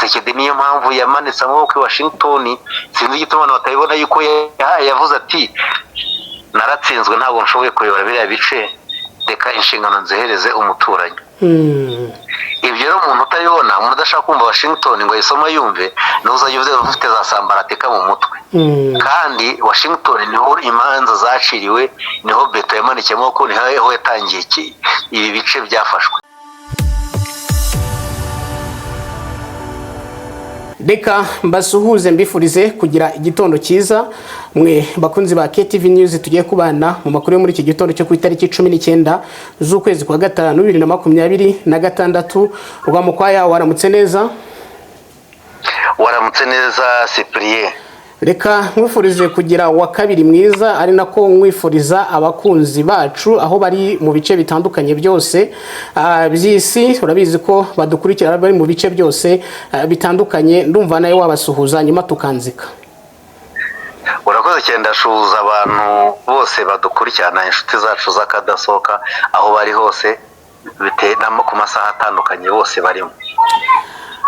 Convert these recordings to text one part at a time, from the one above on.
Tshisekedi niyo mpamvu yamanitse amaboko i Washington. Sinzi igituma abantu batabibona yuko yavuze ati naratsinzwe, ntabwo nshoboye kuyobora biriya bice, reka inshingano nzihereze umuturanyi. Ibyo rero umuntu utabibona, umuntu udashaka kumva Washington ngo ayisome yumve, niwe uzajya ufite za sambaratika mu mutwe. Kandi Washington niho imanza zaciriwe, niho beto yamanikiye amaboko, niho yatangiye ibi bice byafashwe. Reka mbasuhuze, mbifurize kugira igitondo cyiza, mwe bakunzi ba KTV News tugiye kubana mu makuru yo muri iki gitondo cyo ku itariki 19 z'ukwezi kwa gatanu 2026. Rwamukwaya, waramutse neza? Waramutse neza, Cyprien. Reka nkwifurize kugira uwa kabiri mwiza, ari nako nkwifuriza abakunzi bacu aho bari mu bice bitandukanye byose by'isi. Urabizi ko badukurikira bari mu bice byose bitandukanye. Ndumva nawe wabasuhuza, nyuma tukanzika. Urakoze cyane. Ndashuhuza abantu bose badukurikirana, inshuti zacu z'akadasohoka, aho bari hose, bitewe ku masaha atandukanye bose barimo.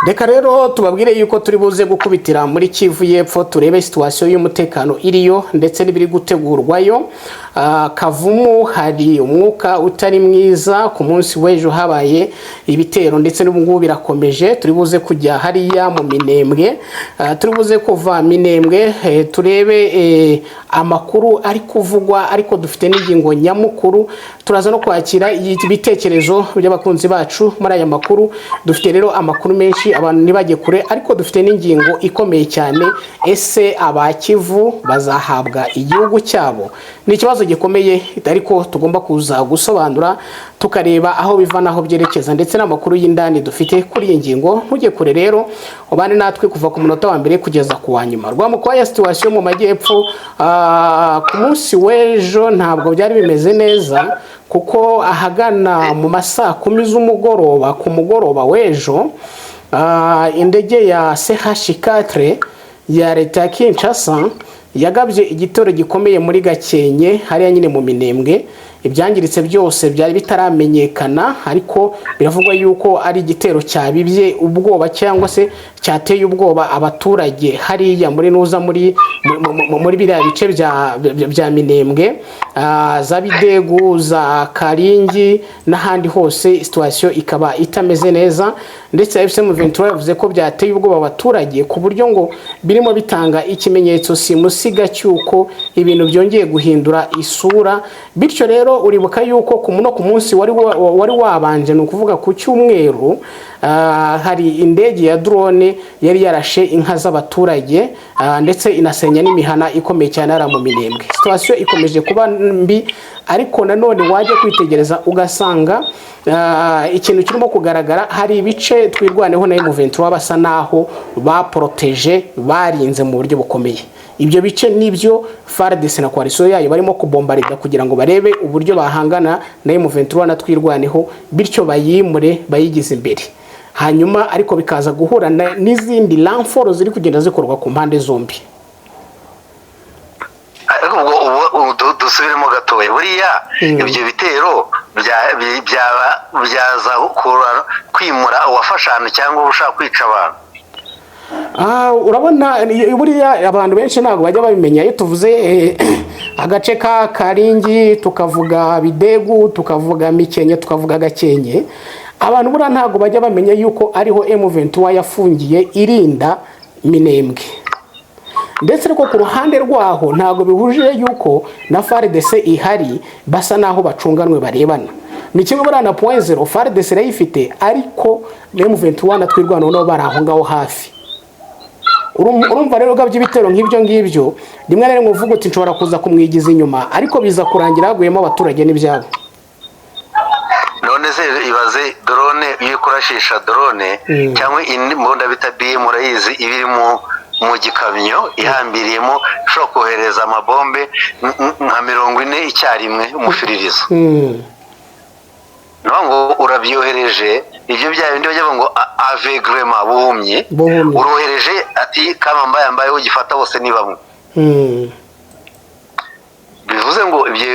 Reka rero tubabwire yuko turi buze gukubitira muri Kivu y'Epfo, turebe situation y'umutekano iriyo ndetse n'ibiri gutegurwayo. Kavumu hari umwuka utari mwiza. Ku munsi w'ejo habaye ibitero, ndetse n'ubu ngubu birakomeje. Turi buze kujya hariya mu Minembwe. Turi buze kuva Minembwe, turebe amakuru ari kuvugwa, ariko dufite n'ingingo nyamukuru. Turaza no kwakira ibitekerezo by'abakunzi bacu muri aya makuru. Dufite rero amakuru menshi, abantu ntibajye kure, ariko dufite n'ingingo ikomeye cyane: ese Abakivu bazahabwa igihugu cyabo? Ni ikibazo gikomeye, ariko tugomba kuza gusobanura, tukareba aho biva n'aho byerekeza, ndetse n'amakuru y'indani dufite kuri iyi ngingo. Ntujye kure rero, ubane natwe kuva ku munota wa mbere kugeza ku wa nyuma. Rwamukwaya, situation mu majyepfo, ku munsi w'ejo ntabwo byari bimeze neza, kuko ahagana mu ma saa kumi z'umugoroba, ku mugoroba w'ejo, indege ya CH4 ya leta ya Kinshasa yagabye igitero gikomeye muri Gakenke, hariya nyine mu Minembwe. Ibyangiritse byose byari bitaramenyekana, ariko biravugwa yuko ari igitero cyabibye ubwoba cyangwa se cyateye ubwoba abaturage hariya muri nuza muri biriya bice bya Minembwe, za Bidegu, za Karingi n'ahandi hose. Situation ikaba itameze neza, ndetse AFC M23 yavuze ko byateye ubwoba abaturage, ku buryo ngo birimo bitanga ikimenyetso simusiga cy'uko ibintu byongeye guhindura isura. Bityo rero uribuka yuko ku munsi wari wabanje, ni ukuvuga ku cyumweru, hari indege ya drone yari yarashe inka z'abaturage, ndetse inasenya n'imihana ikomeye cyane hariya mu Minembwe. Situation ikomeje kuba mbi, ariko nanone wajya kwitegereza ugasanga ikintu kirimo kugaragara, hari ibice Twirwaneho na M23 basa naho baporoteje, barinze mu buryo bukomeye. Ibyo bice nibyo FARDC na coalition yayo barimo kubombarida kugira ngo barebe uburyo bahangana na M23 na Twirwaneho, bityo bayimure bayigize imbere. Hanyuma ariko bikaza guhura n'izindi renfort ziri kugenda zikorwa ku mpande zombi. Ariko ubwo dusubiremo gatoya. Buriya ibyo bitero byaba byaza kwimura uwafashe ahantu cyangwa ushaka kwica abantu? Urabona buriya abantu benshi ntabwo bajya babimenya. Iyo tuvuze agace ka Karingi, tukavuga Bidegu, tukavuga Mikenke, tukavuga Gakenke, abantu buriya ntabwo bajya bamenya yuko ariho M23 yafungiye irinda Minembwe. Ndetse ariko ku ruhande rwaho ntabwo bihuje yuko na FARDC ihari, basa naho bacunganwe, barebana. Ni kimwe buriya na Point Zero, FARDC irayifite, ariko M23 na Twirwaneho nabo bari aho ngaho hafi. Urumva rero ugabye ibitero nk'ibyo ngibyo, rimwe na rimwe uvuga uti nshobora kuza kumwigiza inyuma, ariko biza kurangira haguyemo abaturage n'ibyabo. None se ibaze drone, iyo kurashisha drone cyangwa indi mbunda bita BM, urayizi, iba iri mu gikamyo ihambiriyemo, ishobora kohereza amabombe nka 40 icyarimwe, umufiririzo. Ni ngo urabyohereje, ibyo bya bindi bajya bavuga ngo aveuglement, buhumyi. Buhumyi. Urohereje ati kama mbaye mbaye, ugifata bose ni bamwe. Bivuze ngo ibyo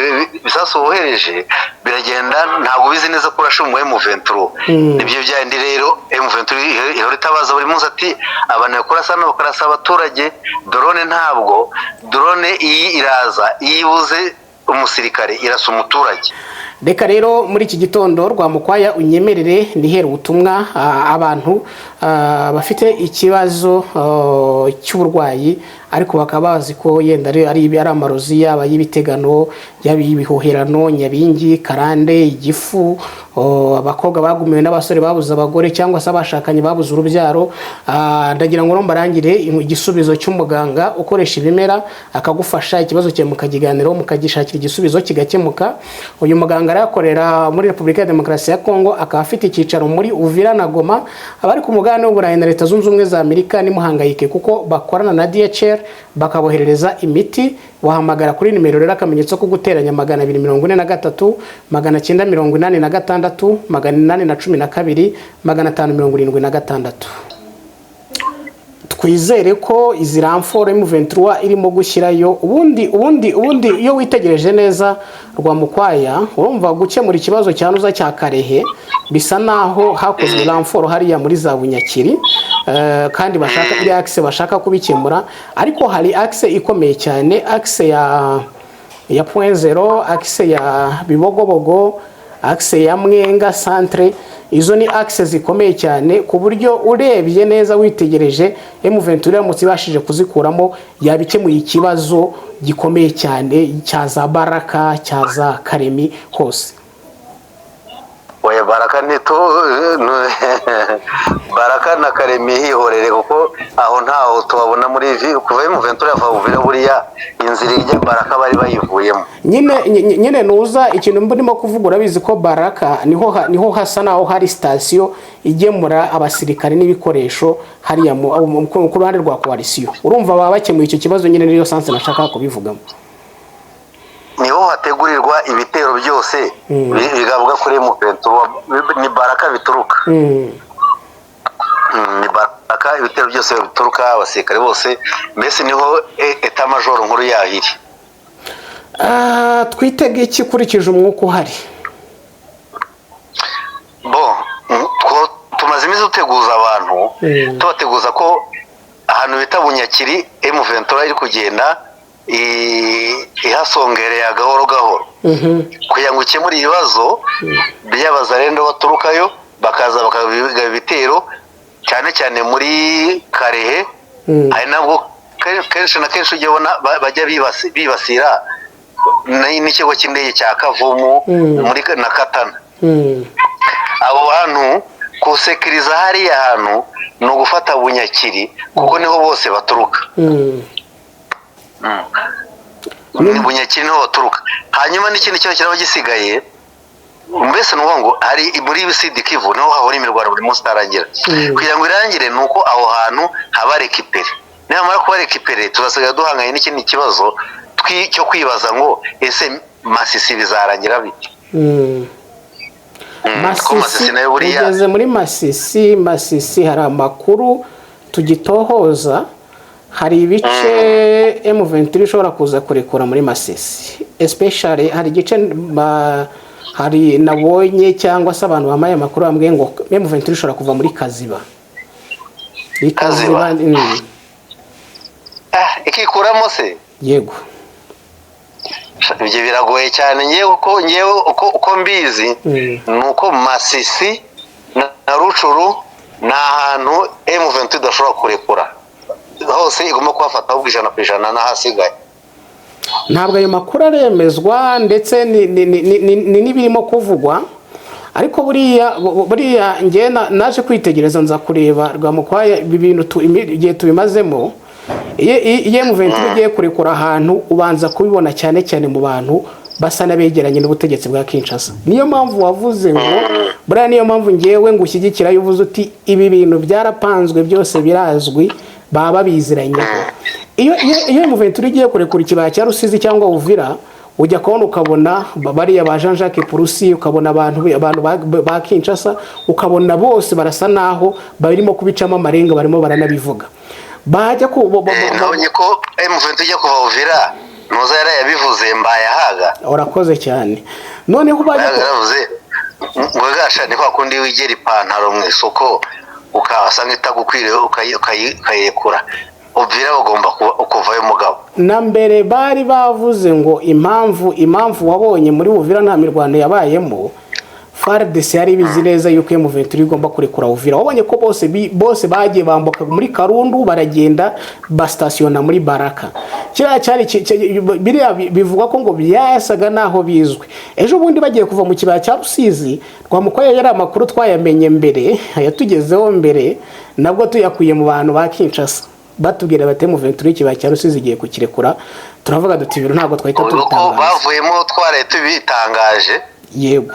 bisasu wohereje biragenda, ntabwo ubizi neza ko urashe umu M23. Nibyo byandi rero M23 ihora itabaza buri munsi ati abantu bakurasa hano, bakarasa abaturage. Drone, ntabwo drone iyi iraza, iyo ibuze umusirikare irasa umuturage. Reka rero muri iki gitondo, Rwamukwaya, unyemerere nihere ubutumwa abantu bafite ikibazo cy'uburwayi, ariko bakaba bazi ko yenda ari amarozi, yaba ay'ibitegano, yaba ibihuherano, nyabingi, karande, igifu, abakobwa bagumiwe n'abasore babuze abagore, cyangwa se abashakanye babuze urubyaro. Ndagira ngo mbarangire igisubizo cy'umuganga ukoresha ibimera akagufasha, ikibazo cyawe mukakiganiraho, mukagishakira igisubizo, kigakemuka. Uyu muganga arakorera muri Repubulika ya Demokarasi ya Kongo, akaba afite icyicaro muri Uvira na Goma. Abari ku mugabane w'Uburayi na Leta Zunze Ubumwe za Amerika, nimuhangayike kuko bakorana na DHL bakaboherereza imiti. Wahamagara kuri nimero rero, akamenyetso ko guteranya, 243 986 812 576. Twizere ko izi renfort M23 irimo gushyirayo. Ubundi iyo witegereje neza, Rwamukwaya, urumva gukemura ikibazo cya Nuza cya Karehe bisa naho hakozwe renfort hariya muri za Bunyakiri, kandi bashaka iri axe, bashaka kubikemura. Ariko hari axe ikomeye cyane, axe ya Point Zero, axe ya Bibogobogo, axe ya Mwenga centre. Izo ni axe zikomeye cyane, ku buryo urebye neza witegereje, M23 iramutse ibashije kuzikuramo yaba ikemuye ikibazo gikomeye cyane cya za Baraka, cya za Karemi hose. Oya, Baraka nito, Baraka na Karemi hihorere, kuko aho ntaho tubabona muri ivi kuva M23 yava Uvira. Buriya inzira ijya Baraka bari bayivuyemo. Nyine nuza ikintu ndimo kuvuga, urabizi ko Baraka niho hasa naho hari sitasiyo igemura abasirikare n'ibikoresho hariya ku ruhande rwa coalition. Urumva baba bakemuye icyo kibazo nyine, niyo sens nashaka kubivugamo. Niho hategurirwa ibitero byose bigabwa kuri M23, ni Baraka bituruka. Ni Baraka ibitero byose bituruka, abasirikare bose mbese niho état-major nkuru yaho iri. Twitege iki ukurikije umwuka uhari? Bo tumaze iminsi duteguza abantu, tubateguza ko ahantu bita Bunyakiri M23 iri kugenda ihasongereye gahoro gahoro kugira ngo ikemure ibibazo by'abazarendo baturukayo, bakaza bakagaba ibitero cyane cyane muri Karehe. Hari nabwo kenshi na kenshi ujya ubona bajya bibasira n'ikigo cy'indege cya Kavumu muri na Katana. Abo bantu kusekiriza hariya hantu ni ugufata Bunyakiri, kuko niho bose baturuka. Ni Bunyakiri niho baturuka. Hanyuma n'ikindi kibazo kiraba gisigaye mbese ni ukuvuga ngo hari muri Sud Kivu, niho hahora imirwano buri munsi itarangira. Kugira ngo irangire ni uko aho hantu haba récupéré. Nibamara kuba récupéré, tuzasigara duhanganye n'ikindi kibazo cyo kwibaza ngo ese Masisi bizarangira bite? Ko Masisi Masisi nayo buriya ugeze muri Masisi. Masisi hari amakuru tugitohoza, hari ibice M23 ishobora kuza kurekura muri Masisi, especially hari igice hari nabonye, cyangwa se abantu bamaye amakuru bambwiye ngo M23 ishobora kuva muri Kaziba. I Kaziba. Kaziba? Ah, ikikuramo se? Yego. Ibyo biragoye cyane. Ngewe uko ngewe uko mbizi ni uko Masisi na Rucuru ni ahantu M23 idashobora kurekura, hose igomba kuhafata ahubwo 100% n'ahasigaye. Ntabwo ayo makuru aremezwa, ndetse ni n'ibirimo kuvugwa. Ariko buriya njye naje kwitegereza, nza kureba, Rwamukwaya, ibi bintu igihe tubimazemo, iyo M23 igiye kurekura ahantu, ubanza kubibona cyane cyane mu bantu basa n'abegeranye n'ubutegetsi bwa Kinshasa. Niyo mpamvu wavuze ngo buriya, niyo mpamvu ngewe ngo ushyigikira iyo uvuze uti ibi bintu byarapanzwe, byose birazwi, baba babiziranyeho. Iyo M23 igiye kurekura ikibaya cya Rusizi cyangwa Uvira, ujya kubona ukabona bariya ba Jean Jacques Purusi, ukabona abantu ba Kinshasa, ukabona bose barasa naho barimo kubicamo amarenga, barimo baranabivuga bajya ku Nabonye ko M23 ijya kuva Uvira. Ntuza yarayabivuze Mbayahaga. Urakoze cyane. Noneho baje Yaravuze ngo gasha ni kwa kundi wigera ipantaro mu isoko ukahasanga itagukwiriye ukayirekura. Uvira bagomba kuvayo mugabo. Na mbere bari bavuze ngo impamvu wabonye muri Uvira nta mirwano yabayemo, FARDC yari ibizi neza yuko M23 igomba kurekura Uvira. Wabonye ko bose bagiye bambuka muri Karundu, baragenda basitasiona muri Baraka. Kiriya cyari biriya bivugwa ko ngo byasaga naho bizwi. Ejo bundi bagiye kuva mu kibaya cya Rusizi, Rwamukwaya, yari amakuru twayamenye mbere, yatugezeho mbere, nabwo tuyakuye mu bantu ba Kinshasa, batubwira bati M23 ikibaya cya Rusizi igiye kukirekura. Turavuga duti ibintu ntabwo twahita Uko tubitangaza. Bavuyemo twaraye tubitangaje. Yego.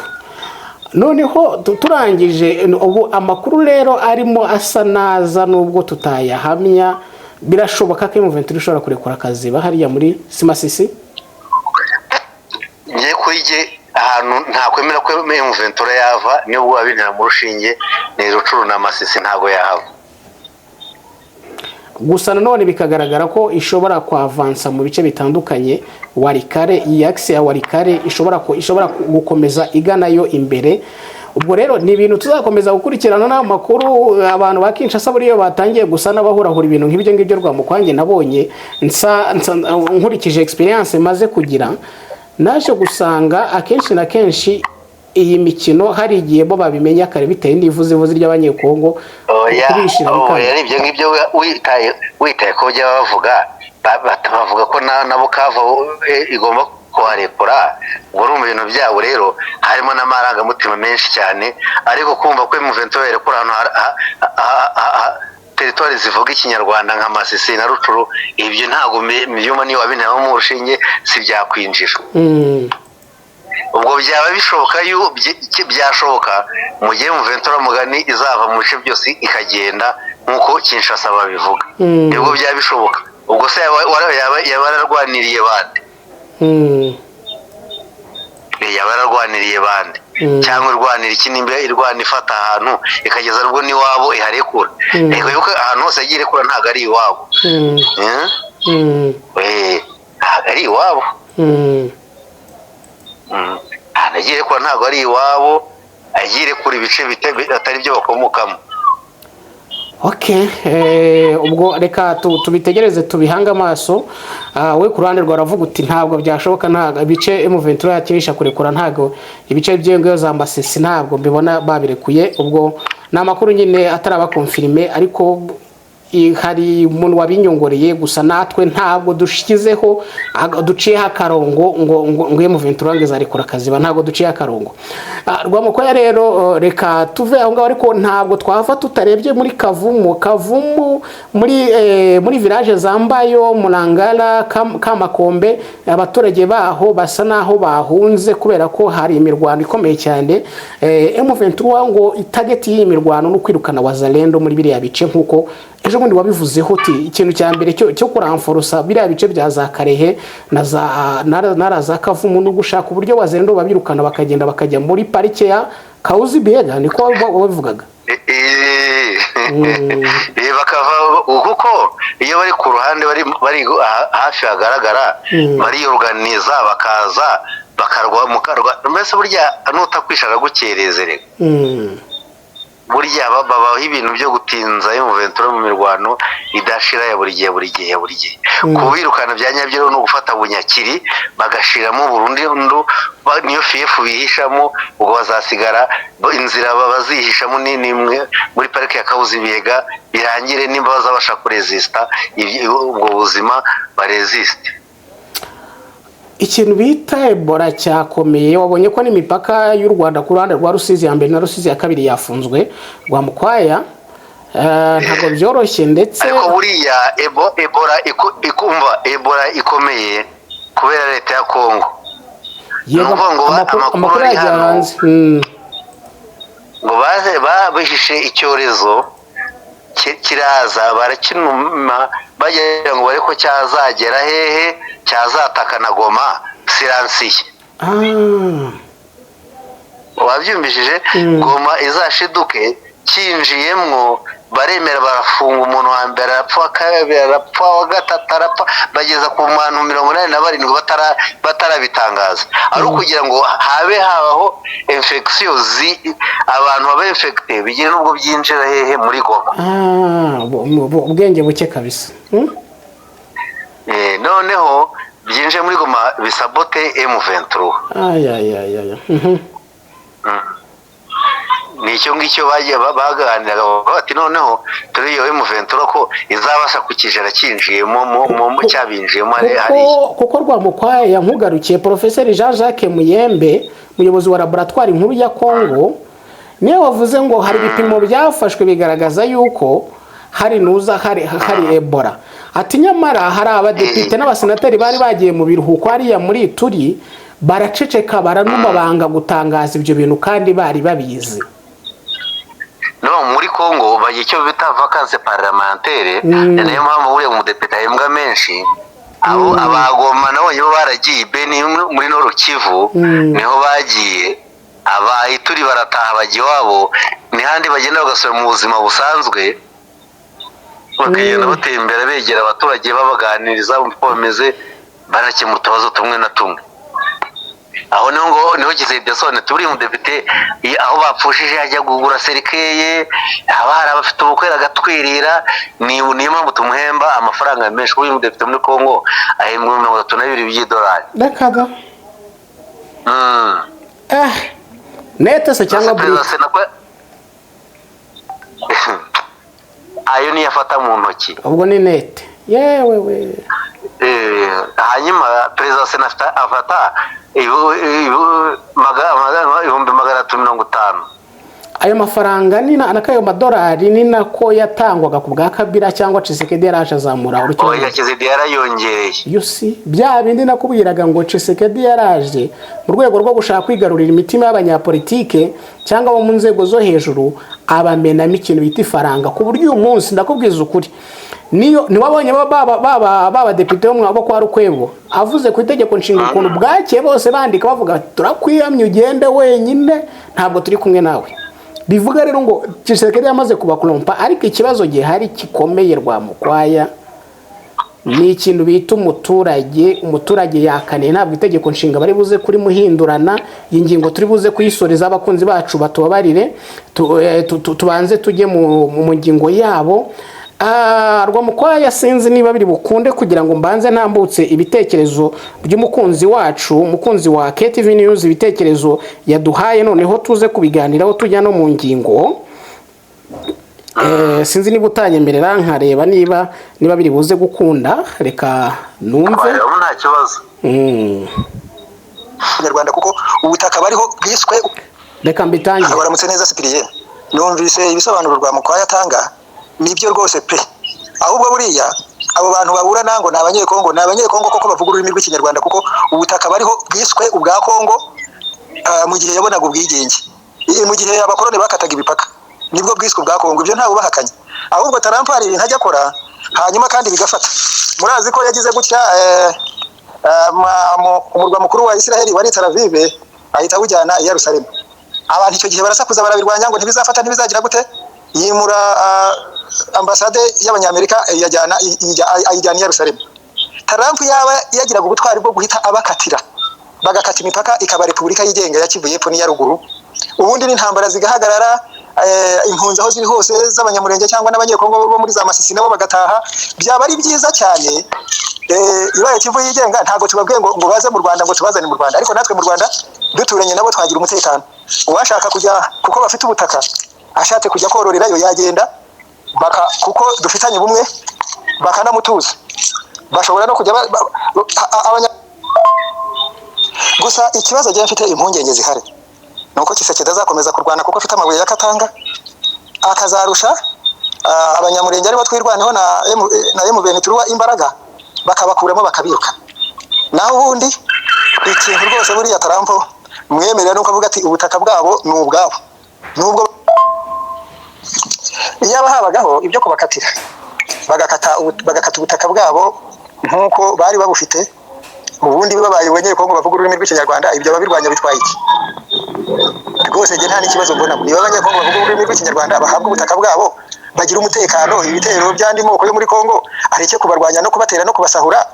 Noneho turangije ubu amakuru rero arimo asa naza, nubwo tutayahamya, birashoboka ko M23 ishobora kurekura Kaziba hariya muri Simasisi. Ngiye kuri jye, ahantu ntakwemera ko M23 yava, niyo bwo bintera mu rushinge, ni Rucuru na Masisi, ntago yahava. Gusa nanone bikagaragara ko ishobora kwavansa mu bice bitandukanye. Walikale, iyi axe ya Walikale ishobora gukomeza iganayo imbere. Ubwo rero ni ibintu tuzakomeza gukurikirana n'amakuru. Abantu ba Kinshasa buriyo batangiye gusa n'abahurahura ibintu nk'ibyo ngibyo. Rwamukwange, nabonye nkurikije experience maze kugira, naje gusanga akenshi na kenshi iyi mikino hari igihe bo babimenya kare bitewe n'ivuzivuzi ry'Abanyekongo Oya. kubishira bikanga. Oya, ibyo ngibyo witaye ko bajya bavuga bavuga ko na Bukavu igomba kuharekura. Ubwo urumva ibintu byabo rero harimo n'amarangamutima menshi cyane. Ariko kumva ko M23 yarekura ahantu territoire zivuga Ikinyarwanda nka Masisi na Rucuru, ibyo ntabwo mbyumva. Niyo wabinteramo mu rushinge si byakwinjira. Ubwo byaba bishoboka byashoboka mu gihe M23 mugani izava mu bice byose ikagenda nk'uko Kinshasa babivuga. Nibwo byaba bishoboka. Ubwo se yaba yararwaniriye bande? Yaba yararwaniriye bande? Cyangwa irwanira iki? Nimba irwana ifata ahantu ikageza ubwo n'iwabo iharekura. Ariko yuko ahantu hose yagiye irekura ntabwo ari iwabo. Eh? Ntabwo ari iwabo. Ahantu yagiye irekura ntabwo ari iwabo, agiye irekura ibice atari byo bakomokamo. Okay, ubwo reka tubitegereze, tubihange amaso. We ku ruhande rwawe uravuga uti ntabwo byashoboka, ntabwo ibice M23 yakinisha kurekura, ntabwo ibice by'iyo za Masisi ntabwo mbibona babirekuye. Ubwo ni amakuru nyine ataraba confirmé, ariko hari umuntu wabinyongoreye. Gusa natwe ntabwo dushyizeho duciyeho akarongo ngo M23 ngo izarekura Kaziba, ntabwo duciyeho akarongo. Rwamukoya rero, reka tuve aho ngaho, ariko ntabwo twava tutarebye muri Kavumu. Kavumu muri village za Mbayo, Murangara, Kamakombe, abaturage baho basa naho bahunze kubera ko hari imirwano ikomeye cyane. M23 ngo itarget y'iyi mirwano ni ukwirukana Wazalendo muri biriya bice, nk'uko ejo bundi wabivuzeho uti ikintu cya mbere cyo kuramforosa biriya bice bya za Karehe na za na za Kavumu no gushaka uburyo Wazalendo babirukana bakagenda bakajya muri parike ya Kauzi Biega, niko wabivugaga. Bakava kuko iyo bari ku ruhande bari hafi hagaragara, bariyoruganiza bakaza bakarwa mukarwa. Mbese burya nutakwisha aragukereza reka. Burya babaho ibintu byo gutinza M23 mu mirwano idashira ya buri gihe, buri gihe, buri gihe. Kubirukana bya nyabyo rero ni ugufata Bunyakiri bagashiramo burundu, niyo fief bihishamo. Ubwo bazasigara inzira bazihishamo ni nimwe muri parike ya Kabuzi Biega, birangire. Nimba bazabasha kuresista ubwo buzima, baresiste. Ikintu bita Ebola cyakomeye. Wabonye ko n'imipaka y'u Rwanda ku ruhande rwa Rusizi ya mbere na Rusizi ya kabiri yafunzwe, Rwamukwaya. Ntabwo byoroshye ndetse. Ariko buriya Ebola ikumva Ebola ikomeye kubera leta ya Kongo. Yego. Ni ukuvuga ngo amakuru amakuru amakuru ari yagiye hano. hanze. Ngo baze babihishe icyorezo kiraza barakinuma, bagira ngo bare ko cyazagera hehe, cyazataka na Goma siransiye. Wabyumvishije? Goma izashiduke kinjiyemwo. Baremera barafunga umuntu wa mbere arapfa, wa kabiri arapfa, wa gatatu arapfa, bageza ku bantu 87 batarabitangaza, ari ukugira ngo habe habaho infection, abantu babe infecté, bigire n'ubwo byinjira hehe? Muri Goma. Ah, ubwenge buke kabisa. Noneho byinjiye muri Goma bisabote M23. Ay, ay, ay, ay. Ni icyo ngicyo bagiye baganiraga bavuga bati noneho turi iyo M23 ko izabasha kukijera cyinjiyemo cyabinjiyemo hariya. Kuko Rwamukwaya yankugarukiye, Porofeseri Jean Jacques Muyembe, umuyobozi wa laboratwari nkuru ya Congo, niwe wavuze ngo hari ibipimo byafashwe bigaragaza yuko hari nuza hari Ebola. Ati nyamara hari abadepite n'abasenateri bari bagiye mu biruhuko hariya muri Ituri, baraceceka, baranuma, banga gutangaza ibyo bintu kandi bari babizi. No muri Congo bagira icyo bita vacances parlementaires. Ni nayo mpamvu buriya umudepite ahembwa menshi. Abo abagoma nabonye bo baragiye Beni, muri Nord Kivu niho bagiye. Aba Ituri barataha, bajya iwabo, n'ahandi bagenda bagasubira mu buzima busanzwe, bakagenda batembera, begera abaturage, babaganiriza uko bameze, banakemura utubazo tumwe na tumwe. Aho niho ngo niho Tshisekedi yasobanuye turi umudepite aho bapfushije ajya kugura cercueil, haba hari abafite ubukwe agatwirira. Niyo mpamvu tumuhemba amafaranga menshi, kuko uyu mudepite muri Congo ahembwa 32 by'idolari. Reka da. Net se cyangwa Perezida brut? Sena ayo niyo afata mu ntoki. Ubwo ni net, yewe we. Hanyuma perezida wa sena afata 350,000. Ayo mafaranga ni na kayo madolari ni nako yatangwaga ku bwa Kabila, cyangwa Tshisekedi yaraje azamura Oya. urukino? Tshisekedi yarayongereye. You see, bya bindi nakubwiraga ngo Tshisekedi yaraje mu rwego rwo gushaka kwigarurira imitima y'abanyapolitike cyangwa abo mu nzego zo hejuru, abamenamo ikintu bita ifaranga, ku buryo uyu munsi ndakubwiza ukuri, niyo ntiwabonye baba badepite bo kwa Rukwebo avuze ku itegeko nshinga ukuntu bwakeye, bose bandika bavuga bati turakwiyamye, ugende wenyine, ntabwo turi kumwe nawe. Bivuga rero ngo Tshisekedi yamaze kubakorompa. Ariko ikibazo gihari gikomeye, Rwamukwaya, ni ikintu bita umuturage. Umuturage yakaniye, ntabwo itegeko nshinga bari buze kurimuhindurana. Iyi ngingo turi buze kuyisoreza, abakunzi bacu batubabarire, tubanze tujye mu ngingo yabo. Rwamukwaya, sinzi niba biri bukunde kugira ngo mbanze ntambutse ibitekerezo by'umukunzi wacu, umukunzi wa KTV News, ibitekerezo yaduhaye, noneho tuze kubiganiraho tujya no mu ngingo. Sinzi niba utanyemerera nkareba niba biri buze gukunda, reka numve. Ubu nta kibazo. Abanyarwanda, kuko ubutaka bariho bwiswe Reka mbitangire. Waramutse neza, Cyprien. Numvise ibisobanuro Rwamukwaya atanga, nibyo rwose pe. Ahubwo buriya abo bantu baburana ngo ni Abanyekongo, ni Abanyekongo koko bavuga ururimi rw'Ikinyarwanda, kuko ubutaka bariho bwiswe ubwa Kongo mu gihe yabonaga ubwigenge, mu gihe abakoroni bakataga imipaka, nibwo bwiswe ubwa Kongo. Ibyo ntawe ubahakanye. Ahubwo Trump hari ibintu ajya akora hanyuma kandi bigafata. Murazi ko yagize gutya umurwa mukuru wa Israel wari Tel Aviv ahita awujyana i Yerusalemu. Abantu icyo gihe barasakuza, barabirwanya ngo ntibizafata, ntibizagira gute. Yimura ambasade y'Abanyamerika iyajyana ayijyana i Yerusalemu. Trump yaba yagiraga ubutwari bwo guhita abakatira, bagakata imipaka, ikaba repubulika yigenga ya Kivu y'Epfo n'iya Ruguru, ubundi n'intambara zigahagarara, impunzi aho ziri hose z'Abanyamurenge cyangwa n'Abanyekongo bo muri za Masisi nabo bagataha, byaba ari byiza cyane. Ibaye Kivu yigenga, ntabwo tubabwiye ngo baze mu Rwanda, ngo tubazane mu Rwanda, ariko natwe mu Rwanda duturanye nabo twagira umutekano. Uwashaka kujya, kuko bafite ubutaka, ashatse kujya kororerayo yagenda, kuko dufitanye ubumwe, bakanamutuza. Bashobora no kujya gusa ikibazo agiye mfite impungenge zihari ni uko Tshisekedi azakomeza kurwana kuko afite amabuye ya Katanga, akazarusha Abanyamurenge aribo Twirwaneho na M23 imbaraga, bakabakuramo bakabiruka. Naho ubundi ikintu rwose buriya Trump mwemerera nuko avuga ati ubutaka bwabo ni ubwabo, nubwo iyaba habagaho ibyo kubakatira, bagakata ubutaka bwabo nk'uko bari babufite ubundi, babaye Abanyekongo bavuga ururimi rw'Ikinyarwanda, ibyo ababirwanya bitwaye iki? Rwose njye nta n'ikibazo mbona. Niba Abanyekongo bavuga ururimi rw'Ikinyarwanda bahabwa ubutaka bwabo. bagire umutekano, ibitero by'andi moko yo muri Kongo areke kubarwanya no kubatera no kubasahura.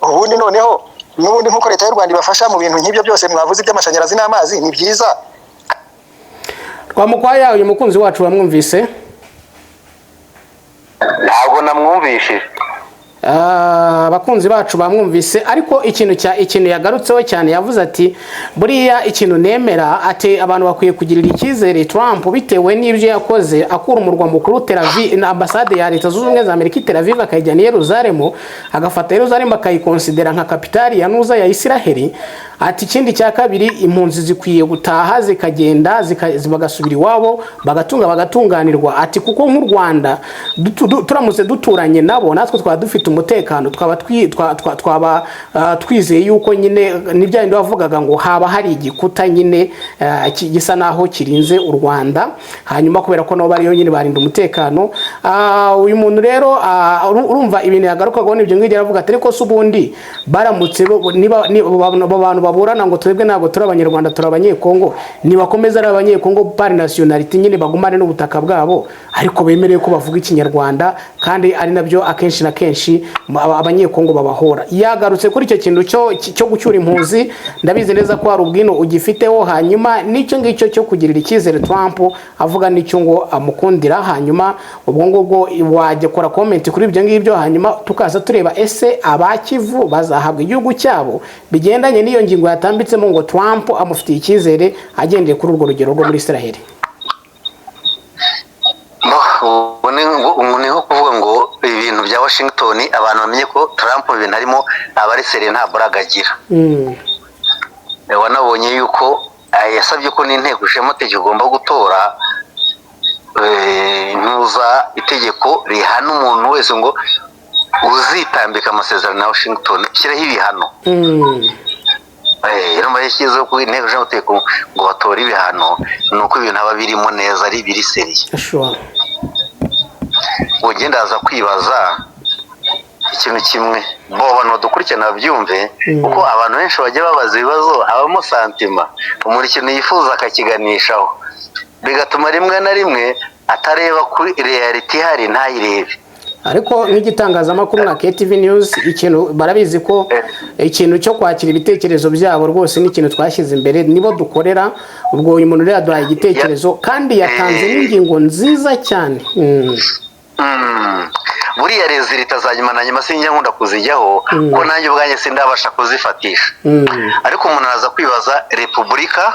Ubundi noneho n'ubundi nk'uko leta y'u Rwanda ibafasha mu bintu nk'ibyo byose mwavuze by'amashanyarazi n'amazi, ni byiza. Rwamukwaya, uyu mukunzi wacu wamwumvise? Ntabwo namwumvishije. Abakunzi bacu bamwumvise, ariko ikintu yagarutseho cyane, yavuze ati buriya ikintu nemera, ati abantu bakwiye kugirira icyizere Trump bitewe n'ibyo yakoze, akura umurwa mukuru Tel Aviv na ambasade ya Leta Zunze Ubumwe za Amerika i Tel Aviv akayijyana i Yerusalemu, agafata Yerusalemu akayikonsidera nka kapitali ya nuza ya Isiraheli. Ati ikindi cya kabiri, impunzi zikwiye gutaha zikagenda bagasubira iwabo, bagatunga, bagatunganirwa. Ati kuko nk'u Rwanda turamutse duturanye nabo, natwe twaba dufite umutekano, twaba twizeye yuko nyine n'ibya bindi bavugaga ngo haba hari igikuta nyine gisa naho kirinze u Rwanda, hanyuma kubera ko nabo bariyo nyine barinda umutekano. Uyu muntu rero, urumva ibintu yagarukagaho n'ibyo ngibyo. Aravuga ati ariko se ubundi baramutse niba abo bantu baburana ngo twebwe ntabwo turi Abanyarwanda, turi Abanyekongo, nibakomeza ari Abanyekongo par nationalité nyine, bagumane n'ubutaka bwabo, ariko bemerewe ko bavuga Ikinyarwanda, kandi ari nabyo akenshi na kenshi Abanyekongo babahora. Yagarutse kuri icyo kintu cyo gucyura impunzi, ndabizi neza ko hari ubwino ugifiteho, hanyuma n'icyo ngicyo cyo kugirira icyizere Trump avuga n'icyo ngo amukundira. Hanyuma ubwo ngubwo wajya kora comment kuri ibyo ngibyo, hanyuma tukaza tureba ese abakivu bazahabwa igihugu cyabo, bigendanye n'iyo ngingo yatambitsemo ngo Trump amufitiye icyizere agendeye kuri urwo rugero rwo muri Israel. Ubu ni nko kuvuga ngo ibintu bya Washington, abantu bamenye ko Trump ibintu arimo aba ari sérieux, nta blague agira. Wanabonye yuko yasabye ko n'inteko ishinga amategeko igomba gutora ntuza itegeko rihana umuntu wese ngo uzitambika amasezerano ya Washington, shyiraho ibihano. Urumva yashyizeho ku inteko ishinga amategeko ngo batore ibihano, ni uko ibintu aba birimo neza, ari ibiri sérieux. Ugenda aza kwibaza ikintu kimwe, bo abantu badukurikirana babyumve, kuko abantu benshi bajya babaza ibibazo habamo sentiment, umuntu ikintu yifuza akakiganishaho, bigatuma rimwe na rimwe atareba kuri réalité ihari, ntayirebe. Ariko nk'igitangazamakuru nka KTV News, ikintu barabizi ko ikintu cyo kwakira ibitekerezo byabo rwose ni ikintu twashyize imbere, nibo dukorera. Ubwo uyu muntu rero yaduhaye igitekerezo kandi yatanze n'ingingo nziza cyane. Buriya résultats za nyuma na nyuma sinjya nkunda kuzijyaho, kuko nanjye ubwanjye sindabasha kuzifatisha. Ariko umuntu araza kwibaza repubulika,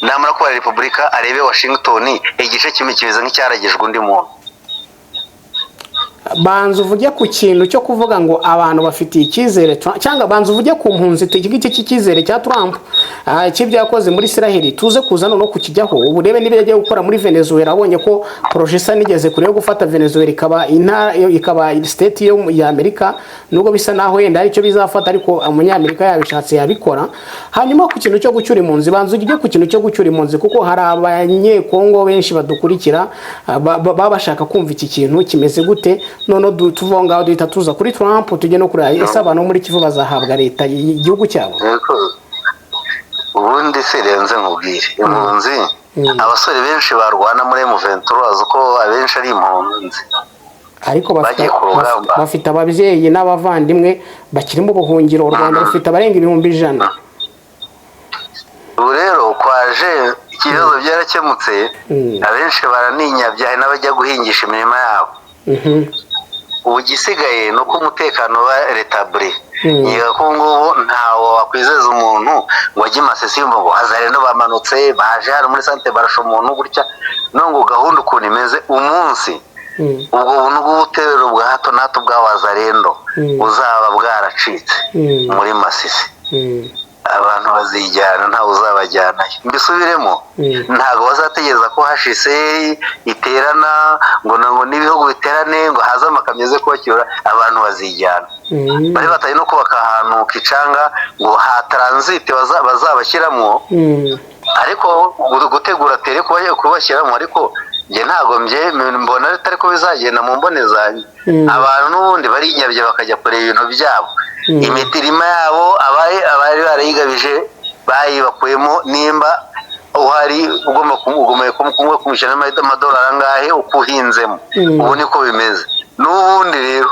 namara kuba repubulika arebe Washington, igice kimwe kimeze nk'icyaragijwe undi muntu. Banza uvuge ku kintu cyo kuvuga ngo abantu bafitiye icyizere cyangwa banza uvuge ku mpunzi, iki ngiki cy'icyizere cya Trump, cy'ibyo yakoze muri Israel, tuze kuza noneho kukijyaho. Ubu urebe niba yagiye gukora muri Venezuela, abonye ko projet isa nigeze kure yo gufata Venezuela ikaba intara, ikaba state yo ya Amerika, nubwo bisa naho yenda aricyo bizafata, ariko umunyamerika yabishatse yabikora. Hanyuma ku kintu cyo gucyura impunzi, banza ujye ku kintu cyo gucyura impunzi, kuko hari Abanyekongo benshi badukurikira, baba bashaka kumva iki kintu kimeze gute. Noneho tuva aho ngaho duhita tuza kuri Trump, tujye no kuri ese abantu bo muri Kivu bazahabwa leta y'igihugu cyabo. Ubundi se renze nkubwire, impunzi, abasore benshi barwana muri M23, uzi ko abenshi ari impunzi? Ariko Bagiye ku rugamba. Bafite ababyeyi n'abavandimwe bakiri mu buhungiro. U Rwanda rufite abarenga 100,000. Ubu rero kwaje ikibazo byarakemutse. Abenshi baraninyabya, hari n'abajya guhingisha imirima yabo. Ubu igisigaye ni uko umutekano uba rétabli. Yiga ko ubu ngubu ntawo wakwizeza umuntu ngo ajye i Masisi yumva ngo Wazalendo bamanutse baje hano muri centre barasha umuntu gutya. No ngo gahunda ukuntu imeze umunsi, ubwo buntu bw'ubutero bwa hato na hato bwa Wazalendo buzaba bwaracitse muri Masisi, abantu bazijyana, ntawe uzabajyanayo. Mbisubiremo, ntabwo bazategereza ko hashise iterana ngo n'ibihugu biterane ngo haze amakamyo aze kubacyura. Abantu bazijyana. Bari bataye no kubaka ahantu Kicanga ngo ha transit bazabashyiramo, ariko gutegura tere kubashyiramo, ariko njye ntabwo mbona atari ko bizagenda mu mbone zanjye. Abantu n'ubundi barinyabye bakajya kureba ibintu byabo, imitirima yabo abari barayigabije bayibakuyemo nimba. Uhari ugomba ugomba kumushyira amadolari angahe uko uhinzemo. Ubu niko bimeze. N'ubundi rero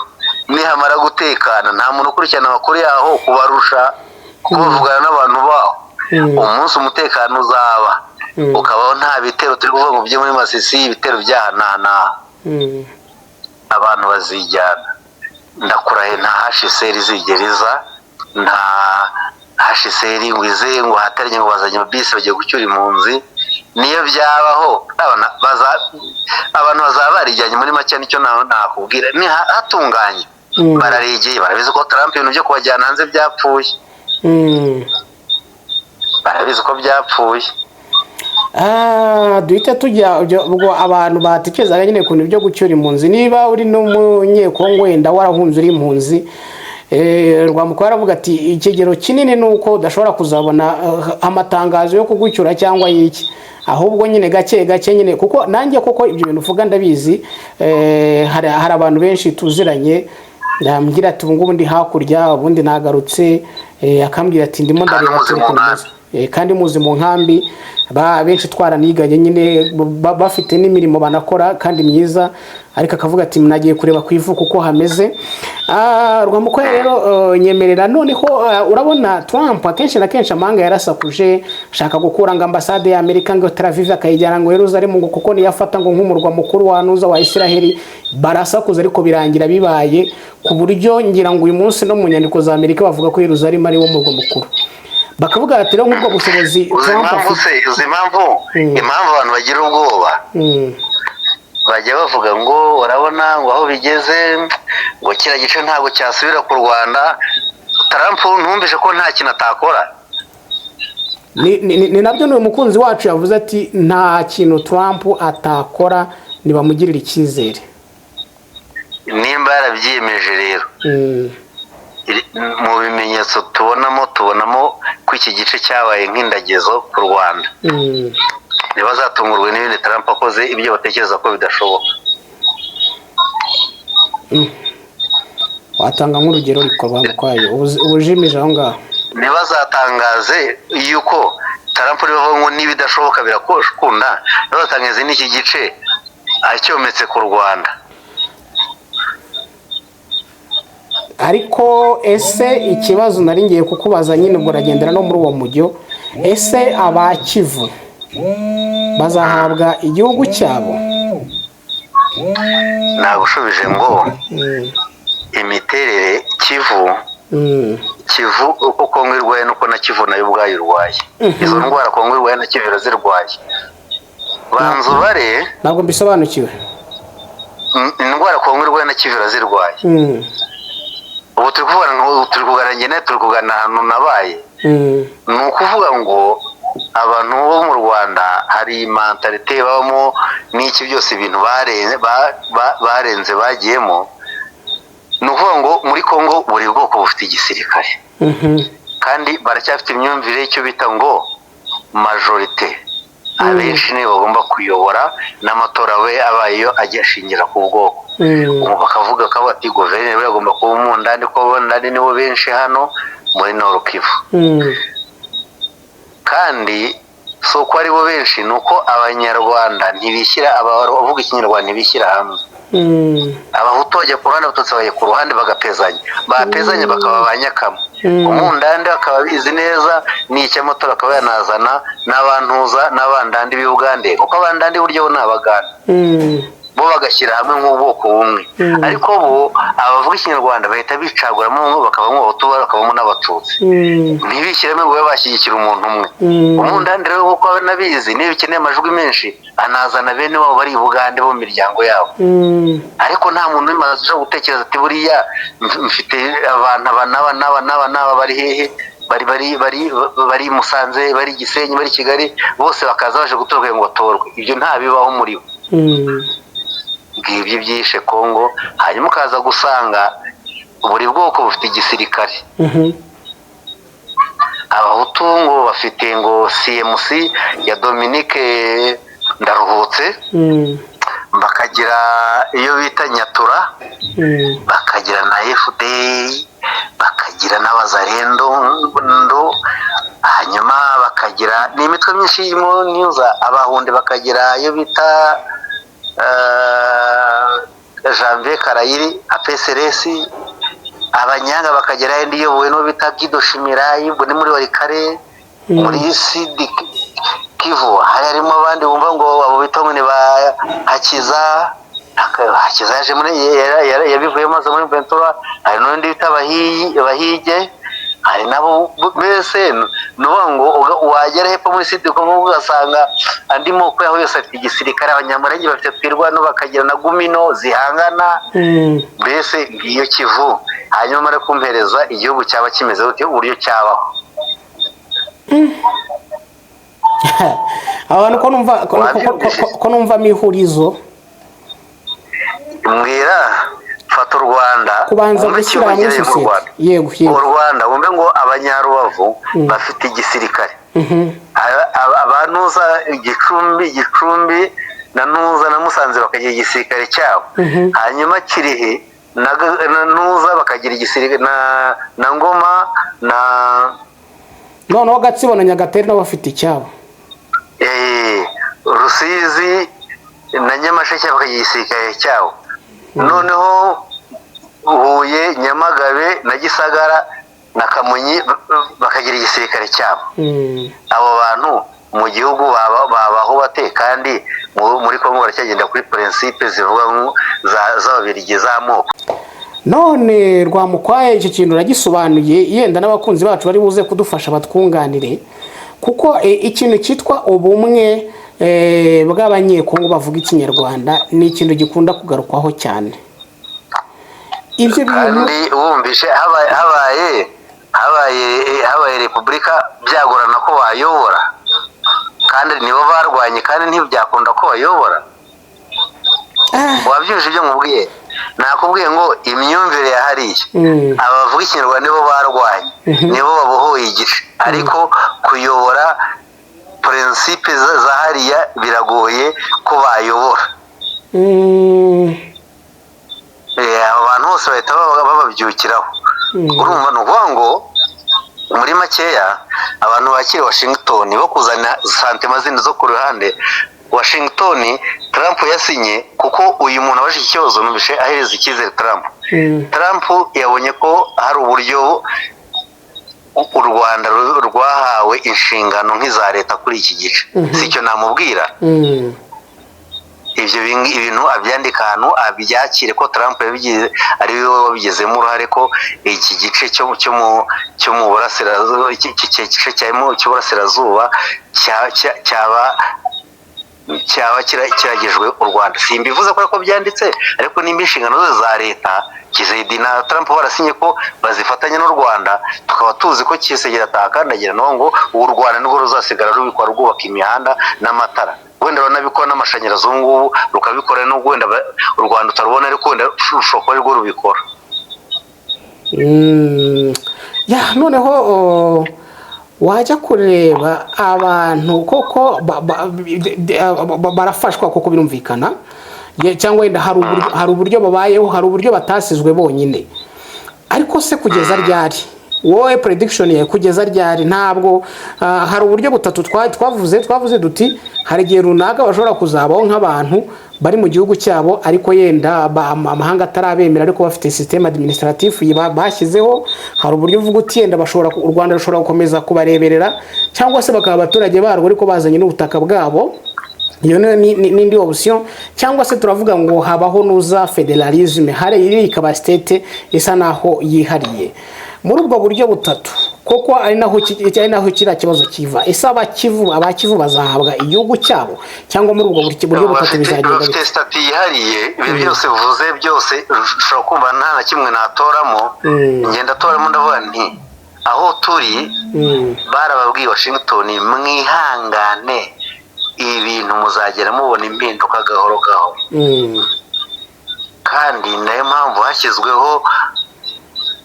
nihamara gutekana, nta muntu ukurikirana amakuru yaho kubarusha, kuko bavugana n'abantu baho. Umunsi umutekano uzaba ukabaho, nta bitero turi kuvuga ngo byo muri Masisi, ibitero by'aha n'aha n'aha, abantu bazijyana. Ndakurahe, nta HCR izigera iza, nta HCR ngo ize ngo hataranye ngo bazanye amabisi bagiye gucyura impunzi. Niyo byabaho, abantu bazaba barijyanye. Muri make nicyo nakubwira, ni hatunganye. Bararegeye, barabizi ko Trump ibintu byo kubajyana hanze byapfuye. Barabizi ko byapfuye. Ah, duhita tujya ubwo abantu batekerezaga nyine ukuntu byo gucyura impunzi, niba uri n'umunyekongo wenda warahunze uri impunzi, Rwamukuru aravuga ati ikigero kinini ni uko udashobora kuzabona amatangazo yo kugucyura cyangwa y'iki, ahubwo nyine gake gake nyine, kuko nanjye koko ibyo bintu uvuga ndabizi. Hari abantu benshi tuziranye, yambwira ati ubu ngubu ndi hakurya, ubundi nagarutse, akambwira ati ndimo Kandi ndareba muzi turi mu ukuntu nkambi. bimeze. Kandi muzi mu nkambi, benshi twaraniganye nyine, bafite n'imirimo banakora kandi myiza, ariko akavuga ati nagiye kureba ku ivuko uko hameze. Ah, Rwamukwaya rero, nyemerera noneho, urabona Trump akenshi na kenshi amahanga yarasakuje ashaka gukura ngo ambasade ya Amerika ngo Tel Aviv akayijyana ngo Yerusalemu, ngo kuko niyafata ngo nk'umurwa mukuru wa nuza wa Israel. Barasakuza ariko birangira bibaye, ku buryo ngira ngo uyu munsi no mu nyandiko za Amerika bavuga ko Yerusalemu ari wo murwa mukuru. Bakavuga bati rero nk'ubwo bushobozi Uzi Trump impamvu afite se? Uzi impamvu? Impamvu abantu bagira ubwoba, bajya bavuga ngo urabona ngo aho bigeze ngo kiriya gice ntabwo cyasubira ku Rwanda. Trump ntumvishe ko nta kintu atakora. Ni nabyo n'uyu mukunzi wacu yavuze ati nta kintu Trump atakora ntibamugirira icyizere. Nimba yarabyiyemeje rero, mu bimenyetso tubonamo ko iki gice cyabaye nk'indagezo ku Rwanda. Ntibazatungurwe n'ibindi Trump akoze, ibyo batekereza ko bidashoboka. Watanga nk'urugero rikorwa kwayo ubujimije aho ngaho? Ntibazatangaze yuko Trump uriho ngo n'ibidashoboka birakunda. Ntibazatangaze n'iki gice acyometse ku Rwanda. Ariko ese ikibazo nari ngiye kukubaza nyine, ubwo uragendera no muri uwo mujyo, ese aba Kivu bazahabwa igihugu cyabo? Nagushubije ngo imiterere Kivu, Kivu uko Kongo irwaye nuko na Kivu nayo ubwayo irwaye. Izo ndwara Kongo irwaye na Kivu irazirwaye. Banza ubare. Ntabwo mbisobanukiwe. Indwara Kongo irwaye na Kivu irazirwaye. Ubu turi kuvuga ngo turi kuganira, njye nawe turi kuganira ahantu nabaye. Ni ukuvuga ngo abantu bo mu Rwanda hari mentalité babamo n'iki byose, ibintu barenze bagiyemo. Ni ukuvuga ngo muri Kongo buri bwoko bufite igisirikare, kandi baracyafite imyumvire y'icyo bita ngo majorité, abenshi nibo bagomba kuyobora, n'amatora we abayeyo ajya ashingira ku bwoko. Ubu bakavuga ko bati guverineri we agomba kuba umundani, ko abundani nibo benshi hano muri Nord Kivu. Kandi si uko ari bo benshi, ni uko Abanyarwanda ntibishyira, abavuga Ikinyarwanda ntibishyira hamwe. Abahutu bajya ku ruhande, Abatutsi bajya ku ruhande, bagapezanya, bapezanya bakaba ba nyakamwe. Umundandi akaba abizi neza ni icy'amatora, akaba yanazana n'abantuza n'abandandi b'i Bugande, kuko abandandi buryo bo ni Abagande. Bo bagashyira hamwe nk'ubwoko bumwe. Ariko bo abavuga Ikinyarwanda bahita bicaguramo bamwe bakabamo Abahutu, bakabamo n'Abatutsi. Ntibishyiremo ngo babe bashyigikira umuntu umwe. Umundandi rero, kuko aba anabizi, niba ukeneye amajwi menshi anazana bene wabo bari i Bugande bo mu miryango yabo. Ariko nta muntu umaze ushobora gutekereza ati buriya mfite abantu aba n'aba n'aba n'aba n'aba bari hehe, bari i Musanze, bari i Gisenyi, bari i Kigali, bose bakaza baje gutorwa ngo batorwe. Ibyo nta bibaho muri bo. Ngibyo byishe Kongo. Hanyuma ukaza gusanga buri bwoko bufite igisirikare. Abahutu ngo bafite ngo CMC ya Dominique Ndaruhutse, bakagira iyo bita Nyatura, bakagira na FDI, bakagira n'Abazarendo ndo, hanyuma bakagira Bakagira ni imitwe myinshi irimo niyuza Abahunde, bakagira iyo bita Janvier Karayiri APCLS, Abanyanga bakagira indi iyobowe n'uwo bita Guido Shimirayi, ubwo ni muri Walikale. Muri Sud Kivu hari harimo abandi bumva ngo abo bita ngo ni ba Hakiza. Hakiza yaje muri yabivuyemo aza muri Ventura. Hari n'undi bita Bahige, hari nabo mbese ni ukuvuga ngo wagera hepfo muri Sud Kivu ugasanga andi moko yaho yose afite igisirikare. Abanyamurenge bafite Twirwano, bakagira na Gumino zihangana. Mbese ngiyo Kivu. Hanyuma mara kumpereza igihugu cyaba kimeze gute, uburyo cyabaho? Abantu ko numva ko numvamo ihurizo. Mbwira, fata u Rwanda. Kubanza wumve gushyira hamwe ikibazo mu sosiyete. Rwanda. Yego. U Yego. Rwanda, wumve ngo Abanyarubavu bafite igisirikare, abantuza Gicumbi na Ntuza na Musanze bakagira igisirikare cyabo, hanyuma Kirehe na Ntuza bakagira igisirikare na Ngoma na Noneho Gatsibo na Nyagatare nabo bafite icyabo. Rusizi na Nyamasheke bakagira igisirikare cyabo, noneho Huye, Nyamagabe na Gisagara na Kamonyi bakagira igisirikare cyabo. Abo bantu mu gihugu babaho bate? Kandi muri Kongo baracyagenda kuri principe zivuga z'Ababirigi z'amoko. None Rwamukwaye, icyo kintu uragisobanuye, yenda n'abakunzi bacu bari buze kudufasha batwunganire, kuko ikintu cyitwa ubumwe bw'Abanyekongo bavuga Ikinyarwanda ni ikintu gikunda kugarukwaho cyane, ibyo bintu. Kandi wumvishe habaye repubulika, byagorana ko bayobora, kandi nibo barwanye, kandi ntibyakunda ko bayobora. Wabyumvise ibyo nkubwiye? Nakubwiye ngo imyumvire ya hariya, abavuga Ikinyarwanda nibo barwanye, nibo babohoye igice, ariko kuyobora principe za hariya biragoye ko bayobora. Abo bantu bose bahita bababyukiraho. Urumva, ni ukuvuga ngo muri makeya abantu bakiri Washington bo kuzana sentiments zindi zo ku ruhande. Washington, Trump yasinye kuko uyu muntu abajije iki kibazo, numvise ahereza icyizere Trump. Trump yabonye ko hari uburyo u Rwanda rwahawe inshingano nk'iza leta kuri iki gice. Si icyo namubwira? Ibyo ibintu abyandika ahantu, abyakire ko Trump yabigize, ari we wabigizemo uruhare, ko iki gice cyo mu burasirazuba, iki gice cy'uburasirazuba cyaba kiragijwe u Rwanda. Simbivuze kubera ko byanditse, ariko nimba inshingano zose za leta Tshisekedi na Trump barasinye ko bazifatanya n'u Rwanda, tukaba tuzi ko Tshisekedi atakandagira, no ngo u Rwanda nirwo ruzasigara rubikora, rwubaka imihanda n'amatara, wenda ruranabikora n'amashanyarazi ubu ngubu rukabikora, nubwo wenda u Rwanda utarubona, ariko wenda rushobora kuba arirwo rubikora. Ya, noneho wajya kureba abantu koko barafashwa koko, birumvikana. Cyangwa wenda hari uburyo babayeho, hari uburyo batasizwe bonyine, ariko se kugeza ryari? Wowe prediction yawe, kugeza ryari? Ntabwo hari uburyo butatu twavuze duti hari igihe runaka bashobora kuzabaho nk'abantu bari mu gihugu cyabo, ariko yenda amahanga atarabemera, ariko bafite système administratif bashyizeho. Hari uburyo uvuga uti yenda bashobora u Rwanda rushobora gukomeza kubareberera, cyangwa se bakaba abaturage barwo ariko bazanye n'ubutaka bwabo. Iyo n'indi option. Cyangwa se turavuga ngo habaho nuza fédéralisme, hari iri ikaba state isa naho yihariye. Muri ubwo buryo butatu koko ari naho kiriya kibazo kiva, ese Abakivu bazahabwa igihugu cyabo, cyangwa muri ubwo buryo butatu Bafite bizagenda bafite bite? statut yihariye. Ibyo byose uvuze byose ushobora kumva nta na kimwe natoramo. Ngenda atoramo, ndavuga nti aho turi barababwiye Washington, mwihangane, ibintu muzagera mubona impinduka gahoro gahoro. Kandi nayo mpamvu hashyizweho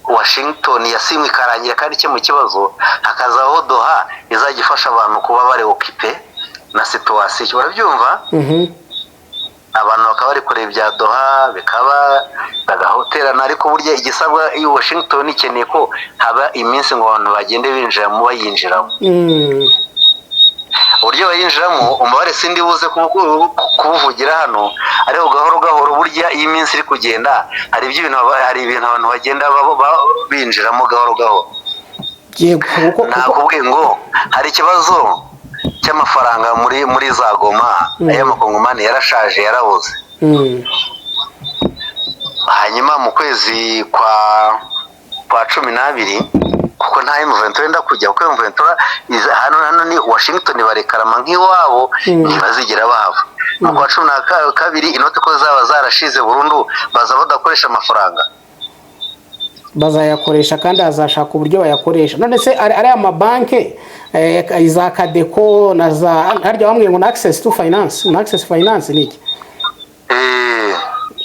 Washington, yasinywe ikarangira kandi ikemura ikibazo, hakazaho Doha izajya ifasha abantu kuba bari occupé na situation, urabyumva? Mhm. Abantu bakaba bari kureba ibya Doha, bikaba bagahoterana, ariko burya igisabwa iyo Washington ikeneye ko haba iminsi ngo abantu bagende binjiramo, bayinjiramo. Uburyo bayinjiramo, umubare sindi buze kuwuvugira hano, ariko gahoro gahoro burya iyo iminsi iri kugenda hari ibintu abantu bagenda binjiramo gahoro gahoro. Yego, kuko Nakubwiye ngo hari ikibazo cy'amafaranga muri za Goma, ay'amakongomani yarashaje, yarabuze. Hanyuma mu kwezi kwa 12, kuko nta M23 yenda kujya, kuko M23 hano ni Washington, barekarama nk'iwabo, ntibazigera bahava. Mu kwa 12 inoti ko zaba zarashize burundu, baza badakoresha amafaranga. Bazayakoresha kandi hazashaka uburyo bayakoresha. None se ariya mabanke, za CODECO na za harya bamwe ngo na Access to Finance, na Access Finance ni iki? Eh.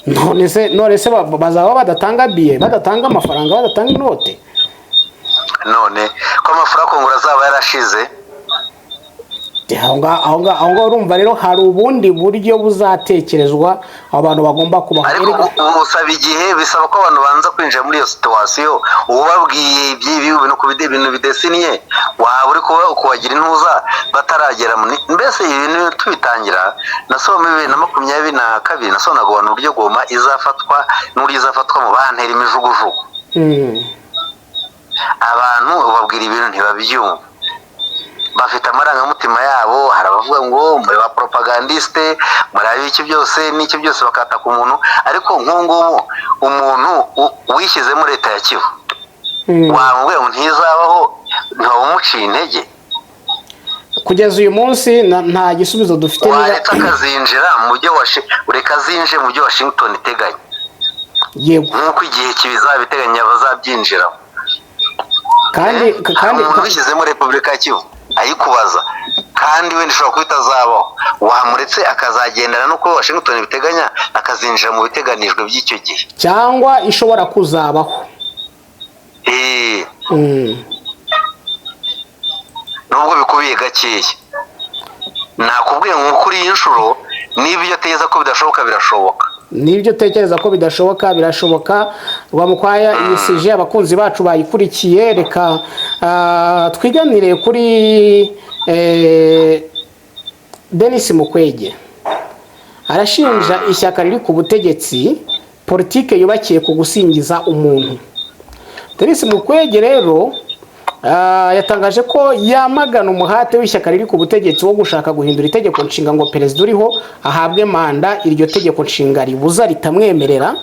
None se bazaba badatanga biye, badatanga amafaranga, badatanga inote? None ko amafaranga kongura azaba yarashize? Aho ngaho urumva rero hari ubundi buryo buzatekerezwa abo bantu bagomba kubaho. Ariko ubu usaba igihe, bisaba ko abantu banza kwinjira muri iyo situation. Ubabwiye iby'ibi bintu ku ibintu bidesiniye, waba uri kuba kubagira intuza bataragera muri mbese. Ibi bintu tubitangira nasoma muri 2022, nasonaga abantu uburyo Goma izafatwa n'uburyo izafatwa mu bantera imijugujugu. Abantu ubabwira ibintu ntibabyumva, bafite amarangamutima yabo. Hari abavuga ngo muri ba propagandiste, muri abiki byose n'iki byose, bakataka umuntu. Ariko nk'ubu ngubu umuntu wishyizemo leta ya Kivu, wamubwira ngo ntizabaho, ntiwaba intege. Kugeza uyu munsi nta gisubizo dufite niba Waretse akazinjira mu byo ureka azinjire mu byo Washington iteganya, nk'uko igihe kibizabiteganya bazabyinjiramo. Kandi Hari kandi umuntu wishyizemo Repubulika ya Kivu ayikubaza, kandi wenda ishobora kuba itazabaho, wamuretse akazagendana n'uko Washington ibiteganya, akazinjira mu biteganijwe by'icyo gihe. Cyangwa ishobora kuzabaho. Nubwo bikubiye gakeya, nakubwiye ngo kuri iyi nshuro n'ibyo atekereza ko bidashoboka birashoboka. Nibyo utekereza ko bidashoboka birashoboka. Rwamukwaya, iyi sujet abakunzi bacu bayikurikiye. Reka twiganire kuri Denis Mukwege. Arashinja ishyaka riri ku butegetsi politike yubakiye ku gusingiza umuntu. Denis Mukwege rero yatangaje ko yamagana umuhate w'ishyaka riri ku butegetsi wo gushaka guhindura itegeko nshinga ngo perezida uriho ahabwe manda iryo tegeko nshinga ribuza, ritamwemerera.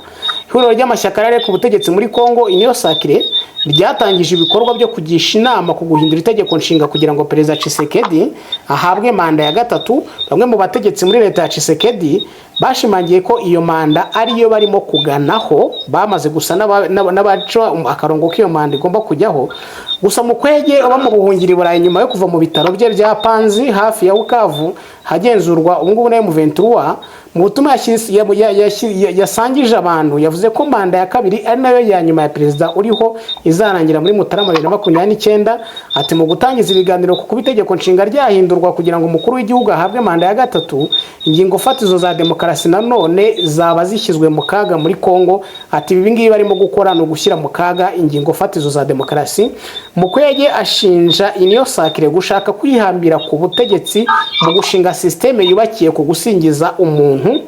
Ihuriro ry'amashyaka riri ku butegetsi muri Congo, Union Sacrée, ryatangije ibikorwa byo kugisha inama ku guhindura itegeko nshinga kugira ngo perezida Tshisekedi ahabwe manda ya gatatu. Bamwe mu bategetsi muri leta ya Tshisekedi bashimangiye ko iyo manda ariyo barimo kuganaho, bamaze gusa n'abaca akarongo k'iyo manda igomba kujyaho. Gusa Mukwege uba mu buhungiro i Burayi nyuma yo kuva mu bitaro bye bya Panzi hafi ya Bukavu hagenzurwa ubungubu na M23, mu butumwa yasangije abantu yavuze ko manda ya kabiri ari nayo ya nyuma ya perezida uriho izarangira muri Mutarama 2029. Ati: "Mu gutangiza ibiganiro ku kuba itegeko nshinga ryahindurwa kugira ngo umukuru w'igihugu ahabwe manda ya gatatu, ingingo fatizo za demokarasi nanone zaba zishyizwe mu kaga muri Congo." Ati: "Ibi ngibi barimo gukora ni ugushyira mu kaga ingingo fatizo za demokarasi." Mukwege ashinja Union Sacrée gushaka kwihambira ku butegetsi mu gushinga système yubakiye ku gusingiza umuntu.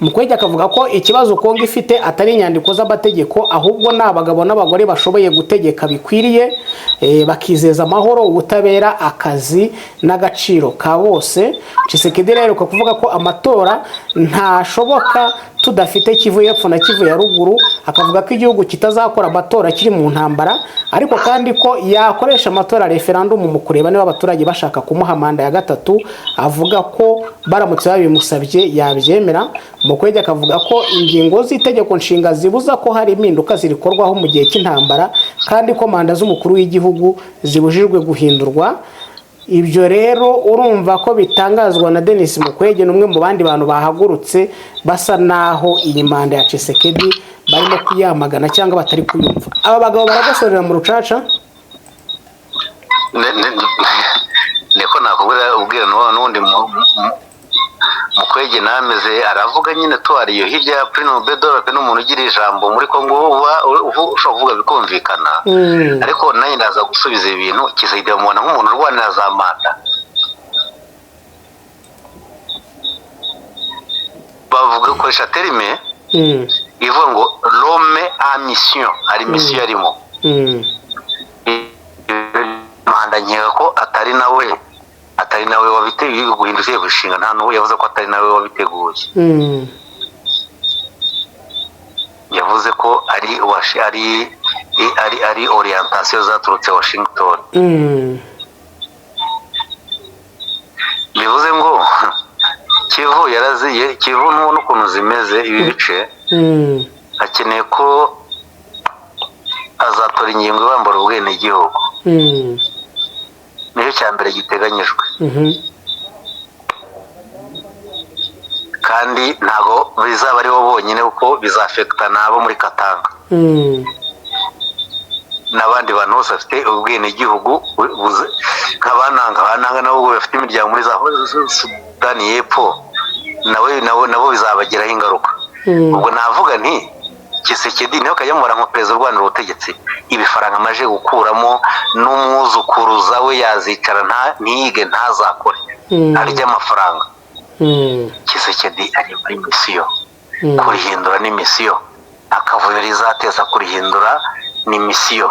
Mukwege akavuga ko ikibazo Kongo ifite atari inyandiko z'amategeko, ahubwo ni abagabo n'abagore bashoboye gutegeka bikwiriye, bakizeza amahoro, ubutabera, akazi n'agaciro ka bose. Tshisekedi rero aheruka kuvuga ko amatora ntashoboka tudafite Kivu y'Epfo na Kivu ya Ruguru, akavuga ko igihugu kitazakora amatora kiri mu ntambara, ariko kandi ko yakoresha amatora referendum mu kureba niba abaturage bashaka kumuha manda ya gatatu. Avuga ko baramutse babimusabye yabyemera. Mukwege akavuga ko ingingo z'itegeko nshinga zibuza ko hari impinduka zirikorwaho mu gihe cy'intambara, kandi ko manda z'umukuru w'igihugu zibujijwe guhindurwa. Ibyo rero urumva ko bitangazwa na Denis Mukwege, ni umwe mu bandi bantu bahagurutse basa naho iyi manda ya Tshisekedi barimo kuyamagana cyangwa batari kuyumva. Aba bagabo baragosorera mu rucaca. Niko nakubwira, ubwira n'ubundi Mukwege nameze aravuga nyine tuwari iyo hirya ya Prix Nobel de la Paix, n'umuntu ugira ijambo muri Congo uba ushobora kuvuga bikumvikana. Ariko nanjye ndaza gusubiza ibintu Tshisekedi bamubona nk'umuntu urwanira za manda. Bavuga, koresha terme ivuga ngo "l'homme en mission", hari mission arimo. Manda nkeka ko atari nawe wabiteguye guhindura itegeko nshinga. Nta n'uwo yavuze ko atari nawe wabiteguye. Yavuze ko ari orientation zaturutse Washington. Bivuze ngo Kivu yaraziye, Kivu n'ukuntu ukuntu zimeze ibi bice, akeneye ko azatora ingingo ibambura ubwenegihugu. Nicyo cya mbere giteganyijwe. Kandi ntabwo bizaba ari bo bonyine, kuko bizaffecta n'abo muri Katanga n'abandi bantu bose bafite ubwenegihugu nk'Abananga. Abananga nabo ubwo bafite imiryango muri za Sudani y'Epfo, nawe nabo bizabagiraho ingaruka. Ubwo navuga nti Tshisekedi niwe kajya mubara nka perezida urwanira ubutegetsi. Ibifaranga amaze gukuramo, n'umwuzukuruza we yazicara ntiyige, ntazakore, arya amafaranga. Tshisekedi ari muri mission. Kurihindura ni mission, akavuyo rizateza kurihindura ni mission.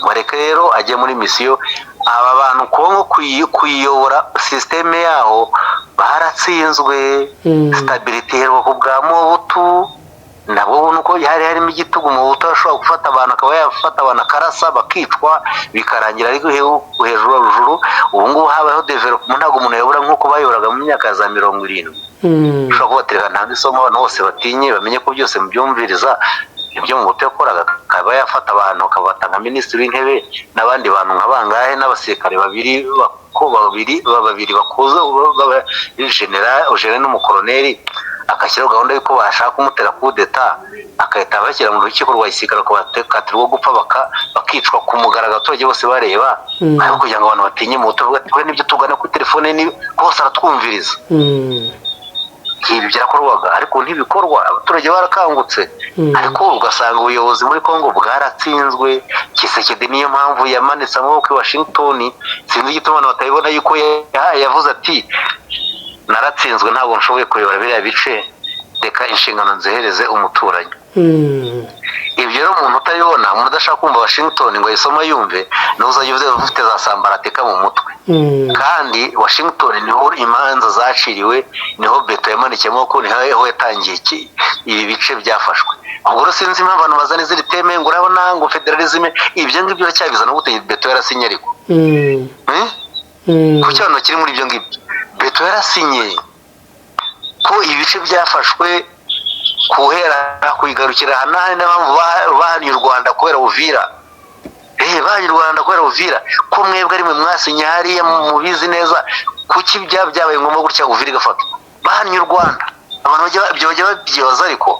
Bareke rero ajye muri mission. Aba bantu Kongo kuyiyobora, système yaho baratsinzwe. Stabilité iherwa ku bwa Mobutu, nabwo ubona uko hari harimo igitugu. Mobutu ashobora gufata abantu, akaba yafata abantu akarasa bakicwa, bikarangira. Ariko hejuru hejuru ubu ngubu habayeho développement, ntabwo umuntu ayobora nk'uko bayoboraga mu myaka ya za 70. Ushobora kubatereka ntabwo isomo, abantu bose batinye, bamenye ko byose mubyumviriza. Ibyo Mobutu yakoraga, akaba yafata abantu akabata nka minisitiri w'intebe n'abandi bantu nka bangahe n'abasirikare babiri babiri bakuze, général n'umukoroneri, agashyiraho gahunda y'uko bashaka kumutera kudeta, agahita abashyira mu rukiko rwa gisirikare, bakakatirwa gupfa, bakicwa ku mugaragaro abaturage bose bareba. Ariko kugira ngo abantu batinye Mobutu, bavuga ati: "We nibyo tugana kuri telefone ni bose aratwumviriza." Ibi byarakorwaga, ariko ntibikorwa, abaturage barakangutse. Ariko ugasanga ubuyobozi muri Congo bwaratsinzwe. Tshisekedi niyo mpamvu yamanitse amaboko i Washington. Sinzi igituma abantu batabibona yuko yavuze ati: "Naratsinzwe, ntabwo nshoboye kuyobora biriya bice, reka inshingano nzihereze umuturanyi." Ibyo rero umuntu utabibona, umuntu udashaka kumva Washington ngo ayisome yumve, niwe uzajya ufite za sambaratika mu mutwe. Kandi Washington niho imanza zaciriwe, niho béton yamanikiye amaboko, niho yatangiye ibi bice byafashwe. Ubwo rero sinzi impamvu abantu bazana izindi thème ngo urabona ngo fédéralisme, ibyo ngibyo uracyabizana gute? Béton yarasinye ariko. Eh? Kuki abantu bakiri muri ibyo ngibyo? Béton yarasinye ko ibice byafashwe kuhera kuyigarukira aha n'ahandi, n'impamvu bahannye u Rwanda kubera Uvira. Bahannye u Rwanda kubera Uvira, ko mwebwe ari mwe mwasinye hariya, mubizi neza. Kuki byabaye ngombwa gutya Uvira igafatwa? Bahannye u Rwanda. Abantu ibyo bajya babyibaza, ariko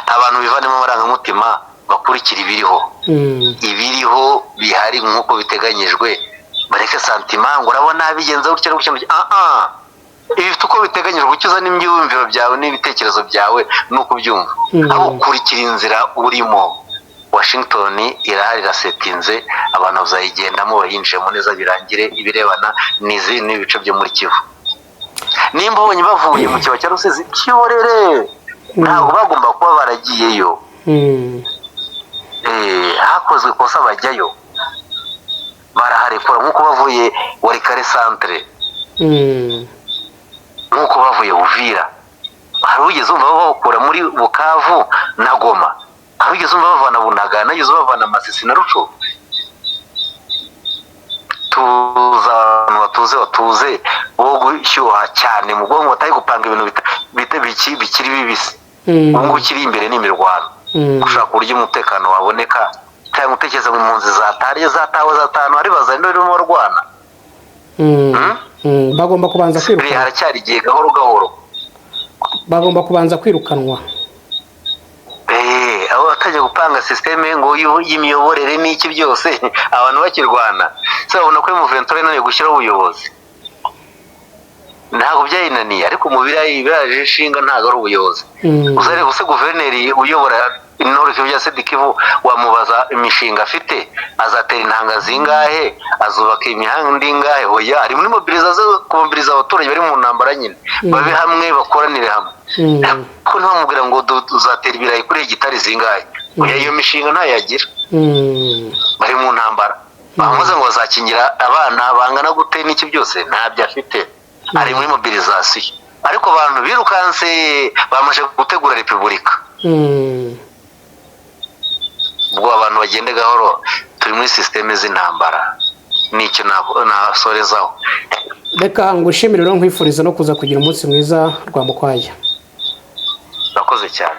abantu bivanemo amarangamutima, bakurikira ibiriho. Ibiriho bihari nk'uko biteganyijwe, bareke sentiment ngo urabona bigenze gutya gutya gutya. Ah ah, ibi bifite uko biteganyijwe. Icyo uzana ibyiyumviro byawe n'ibitekerezo byawe nuko ubyumva, aho ukurikira inzira urimo. Washington irahari, irasetinze, abantu bazayigendamo, bayinjiyemo neza, birangire. Ibirebana n'izi n'ibice byo muri Kivu, nimba ubonye bavuye mu kibaya cya Rusizi, cyiborere, ntabwo bagomba kuba baragiyeyo. Hakozwe ikosa bajyayo, baraharekura nk'uko bavuye Walikale centre, nk'uko bavuye Uvira. Hari ugeze umva babakura muri Bukavu na Goma? Hari ugeze umva bavana Bunagana? Ugeze bavana Masisi na Rutshuru? Tuza, abantu batuze, batuze bo gushyuha cyane mu bwonko, batari gupanga ibintu bikiri bibisi. Ubu ngubu kiri imbere ni imirwano, gushaka uburyo umutekano waboneka, cyangwa utekereza ngo impunzi zatariye, zatawe, zatanu hari bazanye barimo barwana. Bagomba kubanza Buriya kwirukanwa. Haracyari igihe, gahoro gahoro. Bagomba kubanza kwirukanwa. Aho batajya gupanga système ngo y'imiyoborere n'iki byose, abantu bakirwana. Se babona ko M23 inaniwe gushyiraho ubuyobozi? Ntabwo byayinaniye, ariko mu biraje inshinga ntabwo ari ubuyobozi. Uzareba use guverineri uyobora Nord Kivu ya Sud Kivu, wamubaza imishinga afite, azatera intanga zingahe, azubaka imihanda ingahe? Oya, ari muri mobilisation, kumobiliza abaturage bari mu ntambara nyine, babe hamwe, bakoranire hamwe. Ariko ntiwamubwira ngo uzatera ibirayi kuri hegitari zingahe. Oya, iyo mishinga ntayagira. Bari mu ntambara, bamuze ngo bazakingira abana bangana gute n'iki, byose ntabyo afite, ari muri mobilisation. Ariko abantu birukanse, bamaze gutegura repubulika. Ubwo abantu bagende gahoro, turi muri système z'intambara, nicyo nasorezaho. Reka ngushimire rero, nkwifuriza no kuza kugira umunsi mwiza, Rwamukwaya. Urakoze cyane.